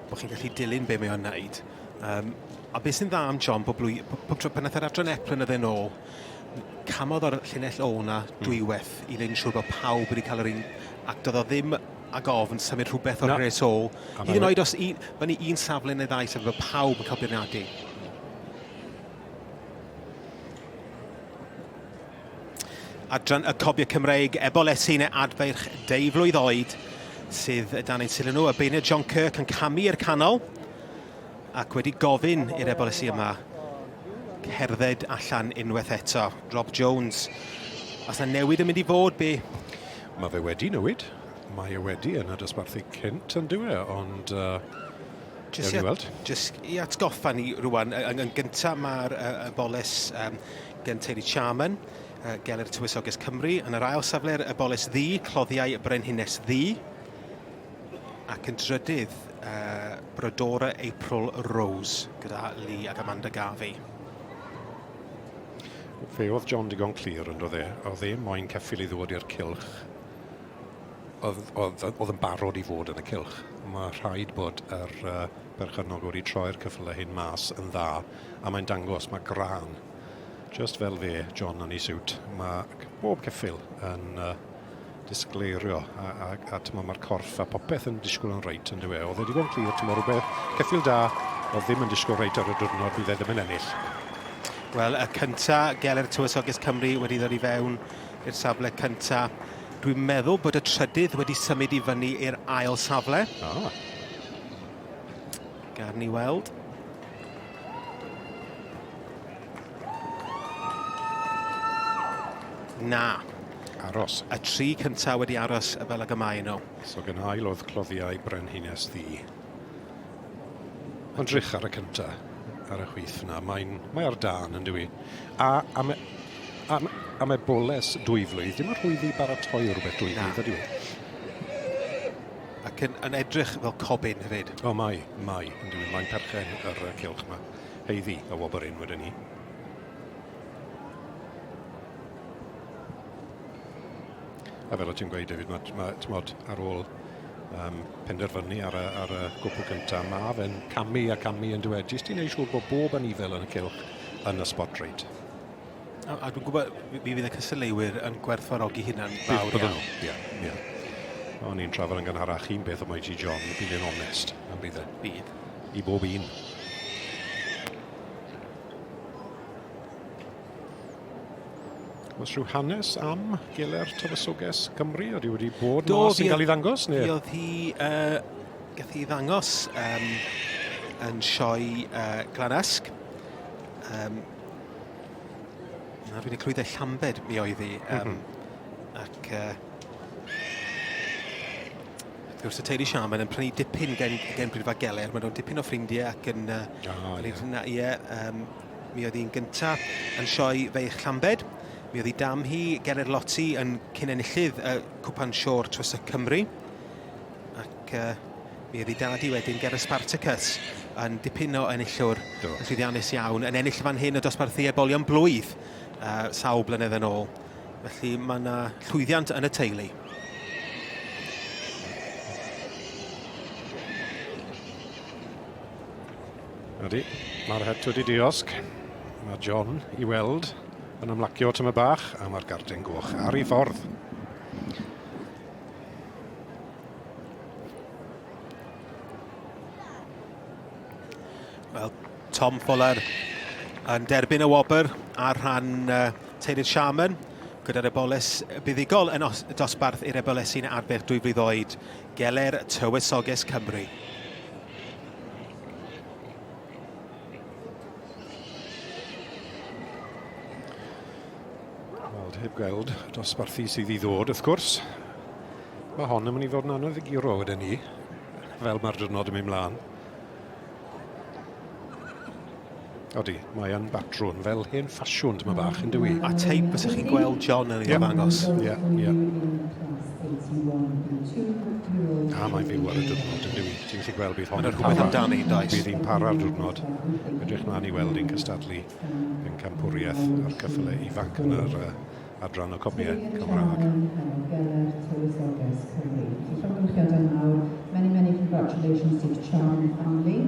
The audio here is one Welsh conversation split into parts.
bod chi'n gallu dilyn be mae o'n wneud. Um, a beth sy'n dda am John, bob, blwy, pob tro pan nath yr adran ep blynydde nôl, camodd o'r llinell o na hmm. dwywaith i wneud yn siŵr bod pawb wedi cael yr un, ac doedd o ddim ag ofn symud rhywbeth o'r rhes ôl. Hyd yn oed os un, fyny un safle neu ddau safle, bod pawb yn cael beirniadu. Adran y Cobiau Cymreig, Ebolesi neu Adfeirch deuflwydd oed sydd dan ein sylw nhw. Y beirniad John Kirk yn camu i'r canol ac wedi gofyn i'r Ebolesi yma cerdded allan unwaith eto. Rob Jones, os yna newid yn mynd i fod, be? Mae fe wedi newid. Mae e wedi yn y dosbarthu cynt yn dyw e, ond uh, Jyst i, jyst i atgoffa ni rwan, yn, yn gyntaf mae'r uh, y boles um, gen teulu Charman, uh, Gelir Tywysoges Cymru. Yn yr ail safle'r y boles ddu, Cloddiau Brenhines Ddu. Ac yn drydydd, uh, Brodora April Rose, gyda Lee ac Amanda Garvey. Fe oedd John digon clir yn doedd e. Oedd e moyn ceffyl i ddod i'r cylch oedd, oedd, oedd yn barod i fod yn y cylch. Mae rhaid bod yr uh, berchennog wedi troi'r ceffylau hyn mas yn dda, a mae'n dangos, mae gran. Just fel fe, John yn ei siwt, mae bob ceffyl yn uh, disgleirio, a, a, a tymo, mae'r corff a popeth yn disgwyl yn reit yn dywe. Oedd e digon clir, tymo, rhywbeth ceffyl da, oedd ddim yn disgwyl reit ar y diwrnod, bydd e ddim yn ennill. Wel, y cynta, Gelir Tywysoges Cymru wedi ddod i fewn i'r safle cynta. Dwi'n meddwl bod y trydydd wedi symud i fyny i'r ail safle. Ah. Gar ni weld. Na. Aros. Y tri cyntaf wedi aros fel ag y mae nhw. So gan ail oedd cloddiau Brenhines Ddu. Ond drych ar y cynta, ar y chwith yna, mae'n mae ar dân yn dywi. A am, am, am eboles dwyflwydd, dim yn rhwydd i baratoi rhywbeth dwyflwydd ydyw e. Ac yn, yn edrych fel cobyn hefyd. O, mae, mae, yn dywi. Mae'n perchen yr cylch yma. Heiddi, y wobr un wedyn ni. A fel o ti'n gweud, David, mae, mae, t'mod, ar ôl um, penderfynu ar y, ar y gwpl cyntaf, mae fe'n camu a camu yn dweud, jyst i wneud siŵr bod bob anifel yn y cylch yn y spot rate. A, a dwi'n gwybod, mi fydd y cystadleuwyr yn gwerthfawrogi hynna'n fawr iawn. Ie, ie. O'n i'n trafod yn gynharach un beth o Mighty John, bydd e'n onest, yn bydd e? Bydd. I bob un. Oes rhyw hanes am Geler Tywysoges Cymru? Ydy wedi bod Do, mas yn cael ei ddangos? Neu? Oedd hi, uh, gath hi ddangos um, yn sioe uh, Glanasg. Um, na, dwi'n clwydau Llambed mi oedd hi. Um, mm -hmm. Ac uh, wrth gwrs y teulu Siaman yn prynu dipyn gen, gen Briffa Geler. Maen nhw'n dipyn o ffrindiau ac yn... Uh, oh, yeah. Ie, um, Mi oedd hi'n gyntaf yn sioe Feich Llambed. Mi oedd hi dam hi, Gelir Lotti, yn cyn enillydd y Cwpan Siôr Tywysog Cymru. Ac uh, mi oedd hi dad i wedyn ger y Spartacus yn dipyn o enillwr Do. yn llwyddiannus iawn, yn ennill fan hyn y dosbarthu ebolion blwydd uh, sawl blynedd yn ôl. Felly mae yna llwyddiant yn y teulu. Ydy, mae'r het wedi diosg. Mae John i weld yn ymlacio tyma bach a mae'r garden goch ar ei ffordd. Wel, Tom Fuller yn derbyn y wobr ar rhan uh, teulu'r Sharman gyda'r eboles buddugol yn dosbarth i'r ebolesi'n arfer 2000 oed Geler Tywysoges Cymru. Wel, heb gweld dosbarthu sydd i ddod, wrth gwrs. Mae hon yn mynd i fod yn anodd i guro wedyn ni, fel mae'r diwrnod yn mynd mlaen. Odi, mae yn batrwn, fel hen ffasiwn tyma bach, yn dywi. A teip fysa chi'n gweld John yn ei yeah. ddangos. Ie, ie. A mae'n fyw ar y diwrnod, yn dywi. Ti'n gallu gweld bydd hon yn rhywbeth amdani, does? Bydd hi'n para'r diwrnod. Edrych mlaen i weld hi'n cystadlu yn campwriaeth a'r cyffyle ifanc yn yr uh, adran o copiau Cymraeg. Congratulations to the Charman family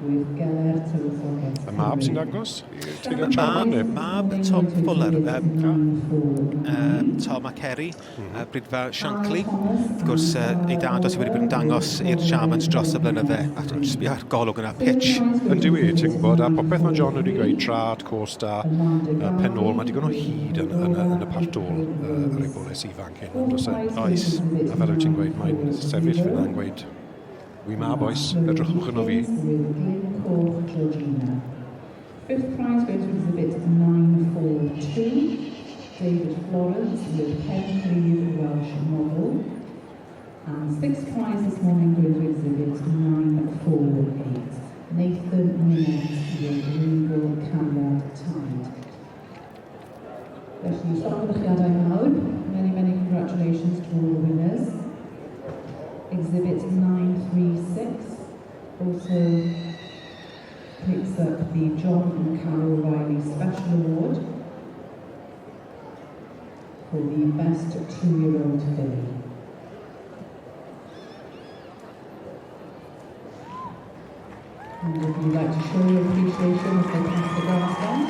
with Gelert Tywysoges. Y mab sy'n dangos? Teulu Charman? Mab, mab Tom Fuller. Tom a Kerry, Bridfa Shankly. Wrth gwrs, ei dad os wedi bod yn dangos i'r Charmans dros y blynydde. A jyst sbio ar golwg yna, pitch. Yn dyw e, ti'n gwybod, a popeth mae John wedi gweud, trad, cos da, pen ôl, mae digon o hyd yn, yn, yn, yn y part ôl yr eboles ifanc hyn, ond oes e? Oes. A fel wyt ti'n gweud, mae'n sefyll fyna yn gweud, wi ma boys, edrychwch yno fi. Fifth prize goes to exhibit 942, David Florence with Pen Cleave Welsh Model. And sixth prize this morning goes to exhibit 948, Nathan Minette with Regal Cariad Tide. Felly, llongyfarchiadau mawr. Many, many congratulations to all the winners. Exhibit 936 also picks up the John and Carol Riley Special Award for the best two-year-old filly. And if you'd like to show your appreciation as they pass the grandstand,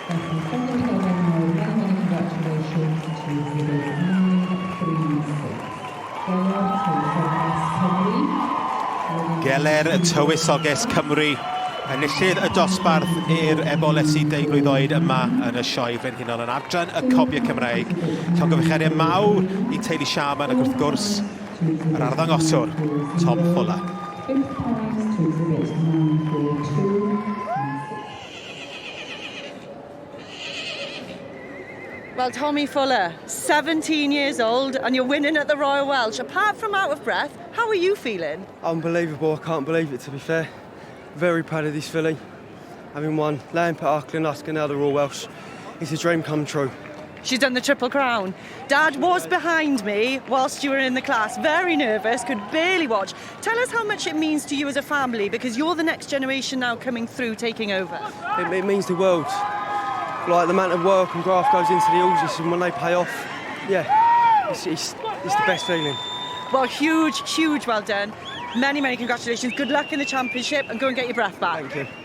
felly llongyfarchiadau mawr, many, many congratulations to exhibit 936. Gelert Tywysoges Cymru. Geler y Tywysoges Cymru, enillydd y dosbarth i'r ebolesi deulwydd oed yma yn y Sioe Frenhinol yn adran y Cobiau Cymraeg. Llongyfarchiadau mawr i teulu Sharman ac wrth gwrs yr arddangoswr Tom Fuller. Fifth prize to exhibit 942 and sixth. Well, Tommy Fuller, 17 years old, and you're winning at the Royal Welsh. Apart from out of breath, how are you feeling? Unbelievable, I can't believe it, to be fair. Very proud of this filly. Having won Llampet, Llanusc and now the Royal Welsh. It's a dream come true. She's done the Triple Crown. Dad was behind me whilst you were in the class, very nervous, could barely watch. Tell us how much it means to you as a family, because you're the next generation now coming through, taking over. It means the world. Like the amount of work and graft goes into the horses, and when they pay off, yeah, it's the best feeling. Well, huge, huge well done. Many, many congratulations. Good luck in the championship and go and get your breath back. Thank you.